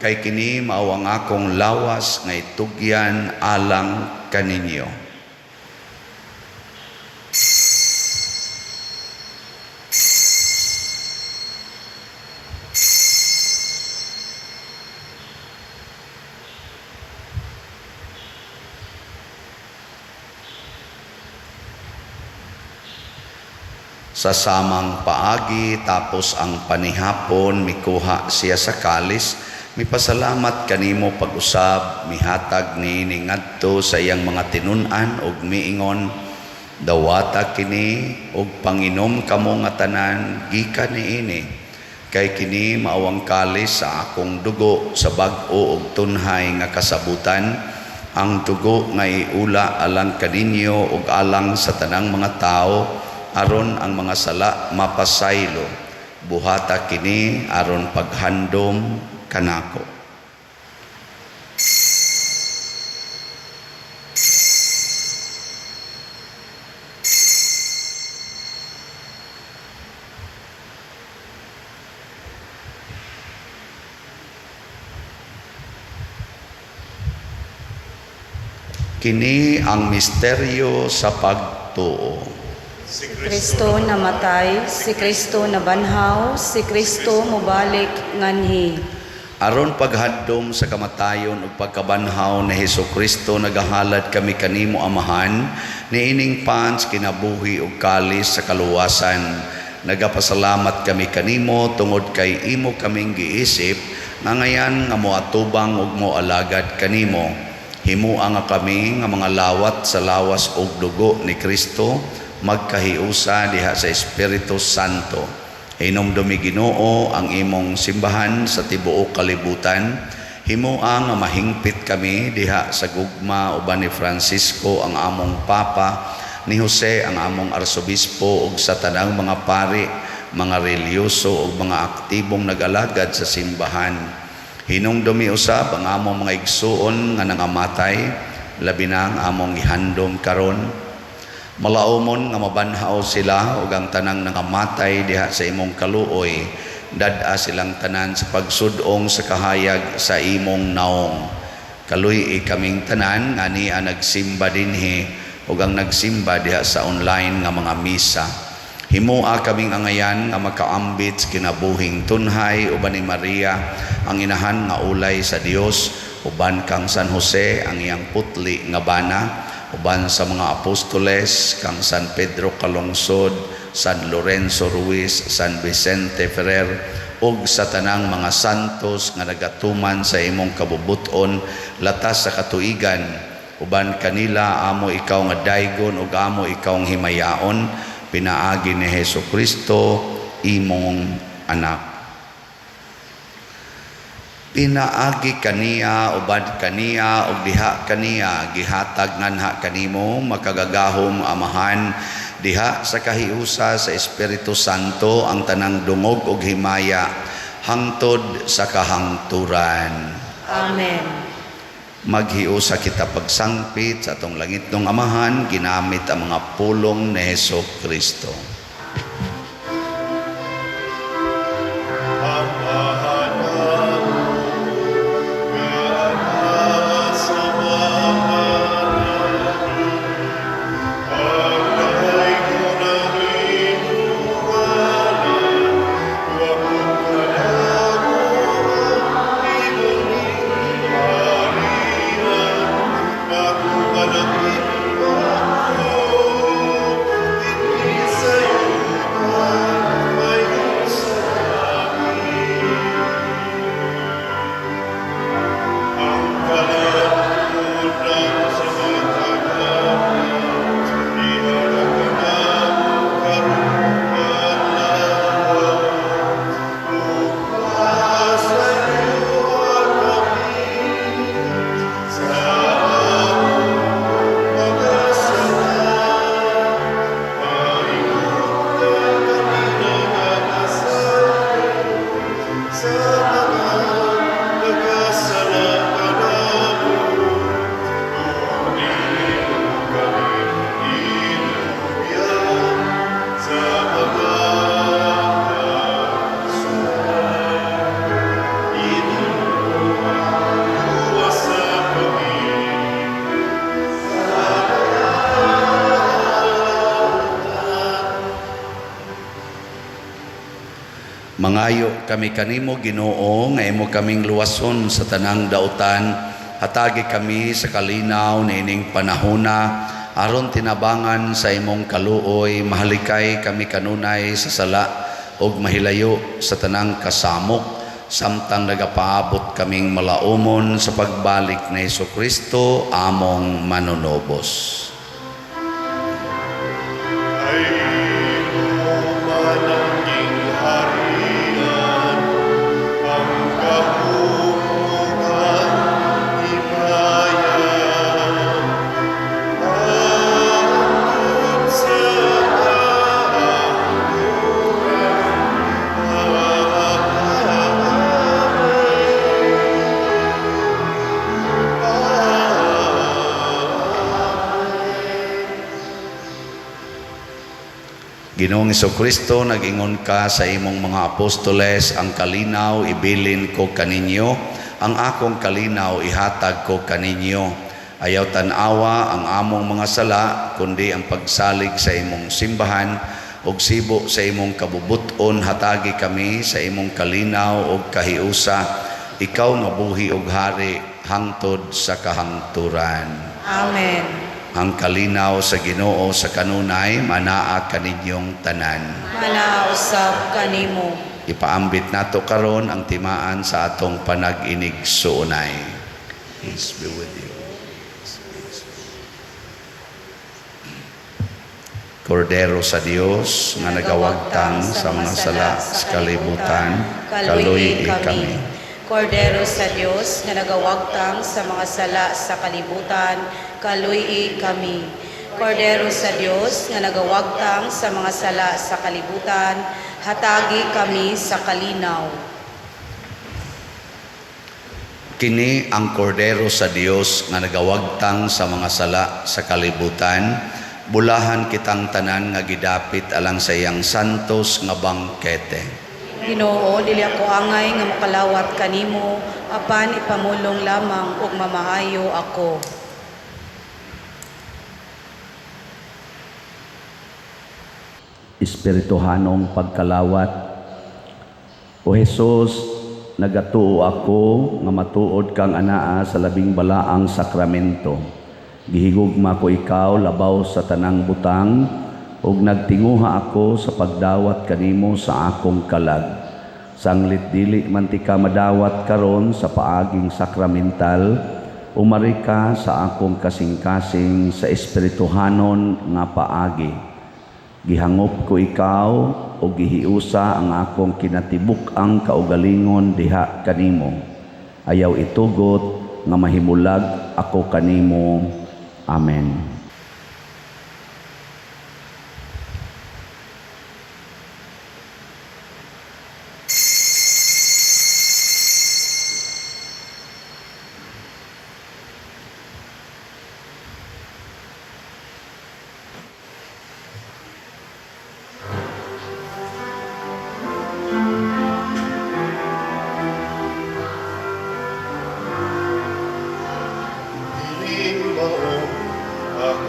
kay kini mao ang akong lawas nga itugyan alang kaninyo." Sa samang paagi, tapos ang panihapon, mikuha siya sa kalis, mipasalamat kanimo pag-usab, mihatag niini ngadto sa iyang mga tinun-an ug miingon: "Dawata kini ug panginom kamo nga tanan gikan niini, kay kini mao ang kalis sa akong dugo sa bag-o ug tunhay nga kasabutan, ang dugo nga iula alang kaninyo ug alang sa tanang mga tawo aron ang mga sala mapasaylo. Buhata kini aron paghandom kanako." Kini ang misteryo sa pagtuo. Si Kristo namatay, si Kristo nabanhaw, si Kristo mobalik nganhi. Aron paghadom sa kamatayon ug pagkabanhaw ni Hesus Kristo, nagahalad kami kanimo, Amahan, niining pans kinabuhi ug kalis sa kaluwasan. Nagapasalamat kami kanimo tungod kay imo kaming giisip nga ngayan nga moatubang ug moalagad kanimo. Himua nga kami nga mga lawat sa lawas ug dugo ni Kristo magkahiusa diha sa Espiritu Santo. Hinumdumi, Ginoo, ang imong simbahan sa tibuok kalibutan. Himua nga mahingpit kami diha sa gugma uban ni Francisco ang among Papa, ni Jose ang among Arsobispo ug sa tanang mga pari, mga relihiyoso ug mga aktibong nag-alagad sa simbahan. Hinumdumi usab ang among mga igsuon nga nangamatay, labi na ang among gihandom karon. Malaumon nga mabanhaw sila ug ang tanang nangamatay diha sa imong kaluoy. Dad-a silang tanan sa pagsud-ong sa kahayag sa imong naong. Kaluy-i kaming tanan nga ania nagsimba dinhi ug ang nagsimba diha sa online nga mga misa. Himua kaming angayan nga makaambit sa kinabuhing tunhay uban ni Maria ang inahan nga ulay sa Dios, uban kang San Jose ang iyang putli nga bana, uban sa mga apostoles kang San Pedro Calungsod, San Lorenzo Ruiz, San Vicente Ferrer ug sa tanang mga santos nga nagatuman sa imong kabubut-on latas sa katuigan. Uban kanila amo ikaw nga daygon ug amo ikaw nga himayaon pinaagi ni Hesus Kristo, imong anak. Pinaagi kaniya, uban kaniya ug diha kaniya, gihatag nganha kanimo, makagagahom Amahan, diha sa kahiusa sa Espiritu Santo ang tanang dungog ug himaya hangtod sa kahangturan. Amen. Maghiusa kita pagsangpit sa atong langitnong Amahan ginamit ang mga pulong ni Hesus Kristo. Amahan nga nasa mga langit, pagdaygon ang imong ngalan, moabot kanamo ang imong gingharian, matuman ang imong matuod, dinhi sa yuta, mayon sa langit. Ang pangalan sa matag adlaw, ihatag kanamo karong adlaw. Ug pasayloa kami sa among mga sala, paingon nga kami nagapasaylo sa mga nagkasala kanamo. Ug dili mo kami itugyan sa pagkakasuway. Ginoo, luwasa kami sa kalautan. Mangayo kami kanimo, Ginoo, nga imo kaming luwason sa tanang dautan. Hatagi kami sa kalinaw niining panahona aron tinabangan sa imong kaluoy mahalikay kami kanunay sa sala ug mahilayo sa tanang kasamok samtang nagapaabot kaming malaumon sa pagbalik ni Hesus Kristo among manunubos. Kay imo man ang gingharian, ang gahom ug ang himaya, hangtod sa kahangturan. Amen. Amen. Ginoong Kristo, nag-ingon ka sa imong mga apostoles, "Ang kalinaw ibilin ko kaninyo, ang akong kalinaw ihatag ko kaninyo." Ayaw tan-awa ang among mga sala, kundi ang pagsalig sa imong simbahan ug sibo sa imong kabubut-on, hatagi kami sa imong kalinaw ug kahiusa, ikaw nga buhi ug hari hangtod sa kahangturan. Amen. Ang kalinaw sa Ginoo sa kanunay manaa kaninyong tanan. Manausab kanimo. Ipaambit nato karon ang timaan sa atong panag-inig-suunay. Peace be with you. Peace. Kordero sa Dios nga nagawagtang sa mga sala sa kalibutan, kaluy kami. Kordero sa Dios nga nagawagtang sa mga sala sa kalibutan, kaluy kami. Kordero sa Dios nga nagawagtang sa mga sala sa kalibutan, hatagi kami sa kalinaw. Kini ang kordero sa Dios nga nagawagtang sa mga sala sa kalibutan, bulahan kitang tanan nga gidapit alang sa iyang santos nga bangkete. Ginoo, dili ako angay nga makalawat kanimo, apan ipamulong lamang ug mamaayo ako. Espirituhanong pagkalawat. O Jesus, nagatuo ako nga matuod kang anaa sa labing balaang sakramento. Gihigugma ko ikaw labaw sa tanang butang ug nagtinguha ako sa pagdawat kanimo sa akong kalag. Sanglit dili man tika madawat karon sa paaging sakramental, umari ka sa akong kasing-kasing sa espirituhanon nga paagi. Gihangop ko ikaw o gihiusa ang akong kinatibuk-ang kaugalingon diha kanimo. Ayaw itugot nga mahimulag ako kanimo. Amen. Ining mao ang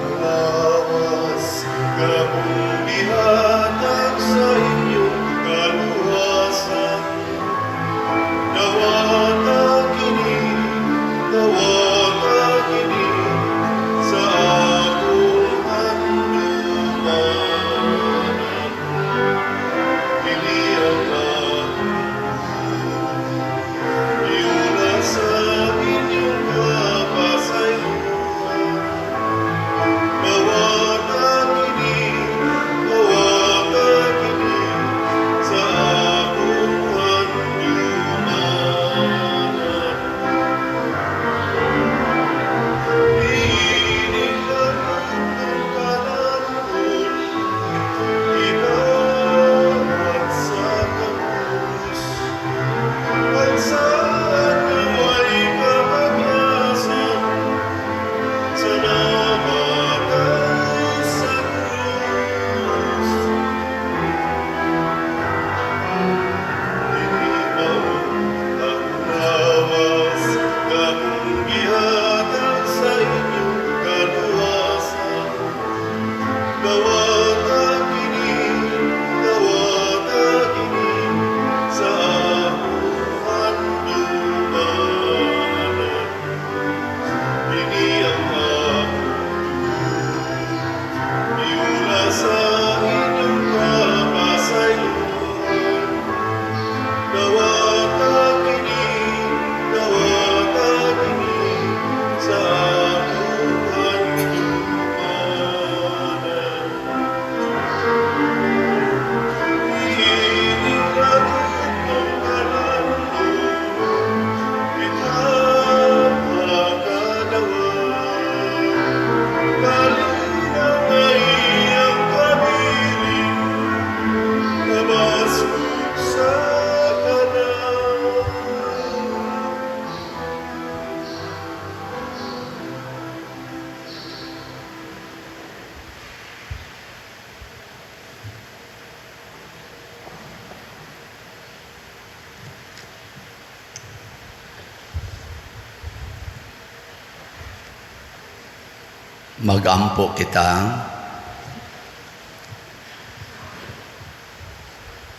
Magampo kita.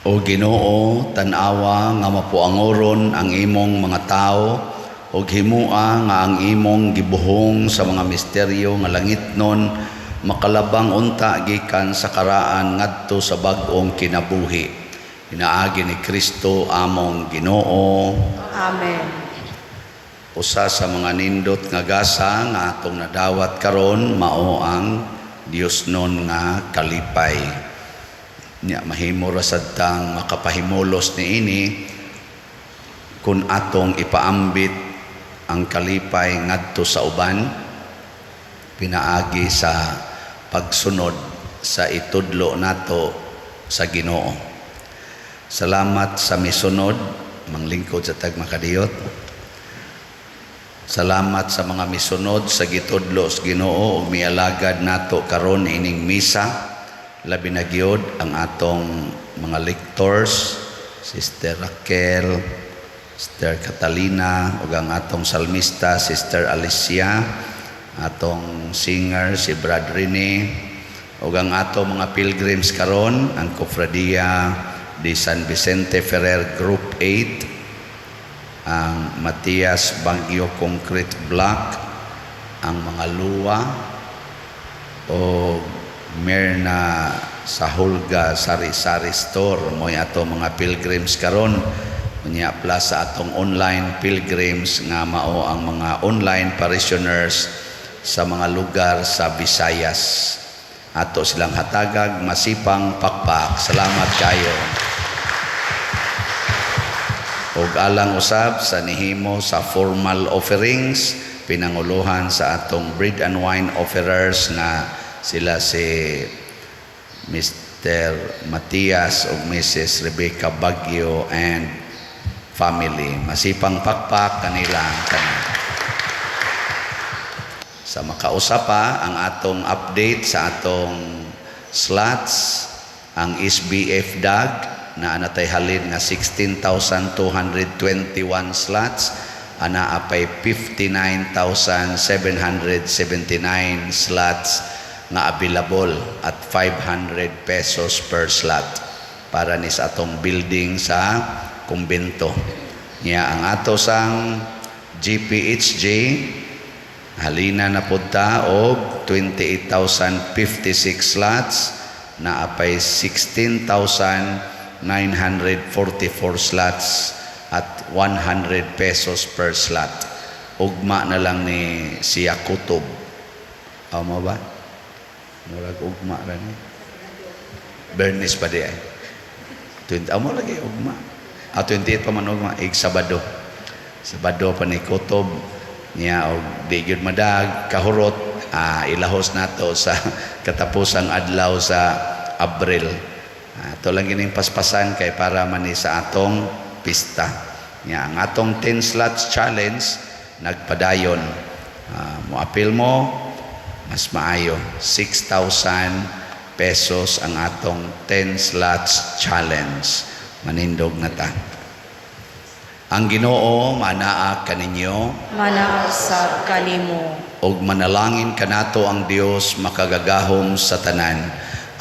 O Ginoo, tan-awa nga mapuangoron ang imong mga tawo ug himua nga ang imong gibuhong sa mga misteryo nga langitnon makalabang unta gikan sa karaan ngadto sa bag-ong kinabuhi. Pinaagi ni Kristo among Ginoo. Amen. Usa sa mga nindot nga gasa nga atong nadawat karon mao ang Diosnon nga kalipay. Nya mahimo ra sad tang makapahimulos niini kun atong ipaambit ang kalipay ngadto sa uban pinaagi sa pagsunod sa itudlo nato sa Ginoo. Salamat sa misunod, manglingkod sa tagmakadiyot. Salamat sa mga misunod sa gitudlo sa Ginoo ug mialagad nato karon ining misa. Labi na gyud ang atong mga lectors, Sister Raquel, Sister Catalina, ug ang atong salmista, Sister Alicia, atong singer si Brad Rene, ug ang atong mga pilgrims karon, ang Cofradia de San Vicente Ferrer Group 8, ang Matias Baguio Concrete Block, ang mga Luwa, o Mirna Sahulga Sari-Sari Store, mo'y ato mga pilgrims karon. Unya plus sa atong online pilgrims nga mao ang mga online parishioners sa mga lugar sa Visayas. Ato silang hatagag masipang pakpak. Salamat kayo. Og alang usab sa nihimo sa formal offerings, pinanguluhan sa atong bread and wine offerers nga sila si Mr. Matias ug Mrs. Rebecca Baguio and family. Masipang pakpak kanila tanan. Sa makausa pa ang atong update sa atong slots, ang SBF DAG na anatay halin nga 16,221 slots, ana apay 59,779 slots nga available at 500 pesos per slot para ni sa atong building sa kumbento. Nya ang ato sang GPHJ halina na pud ta og 28,056 slots, na apay 16,944 slots at 100 pesos per slot. Ugma na lang ni siya Kutob. Amo ba? Murag ugma ra ni. Bernis pa di ay. 20, amo lagi ugma. 28 pa man ugma, ig Sabado. Sabado pa ni Kutob niya og di gyud madag kahurot, ilahos nato sa katapusang adlaw sa Abril. Ato lang gining paspasan kay para man ni sa atong pista. Nya ang atong 10 slots challenge nagpadayon. Moapil mo mas maayo, 6,000 pesos ang atong 10 slots challenge. Manindog na ta. Ang Ginoo manaa kaninyo, Manaa usab kanimo. Ug manalangin kanato ang Dios makagagahom sa tanan,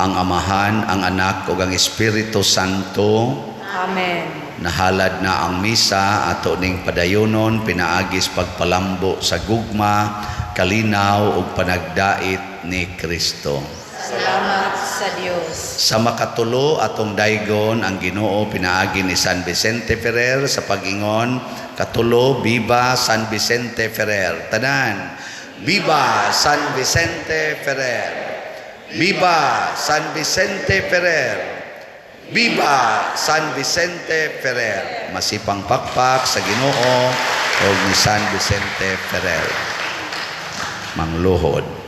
ang Amahan, ang Anak ug ang Espiritu Santo. Amen. Nahalad na ang misa, ato ning padayonon pinaagis pagpalambo sa gugma, kalinaw ug panagdait ni Kristo. Salamat sa Dios. Sa makatulo, atong daygon ang Ginoo pinaagi ni San Vicente Ferrer sa pag-ingon, katulo, Viva San Vicente Ferrer. Tanan, Viva San Vicente Ferrer. Viva San Vicente Ferrer. Viva San Vicente Ferrer. Masipang pakpak sa Ginoo o ni San Vicente Ferrer. Mangluhod.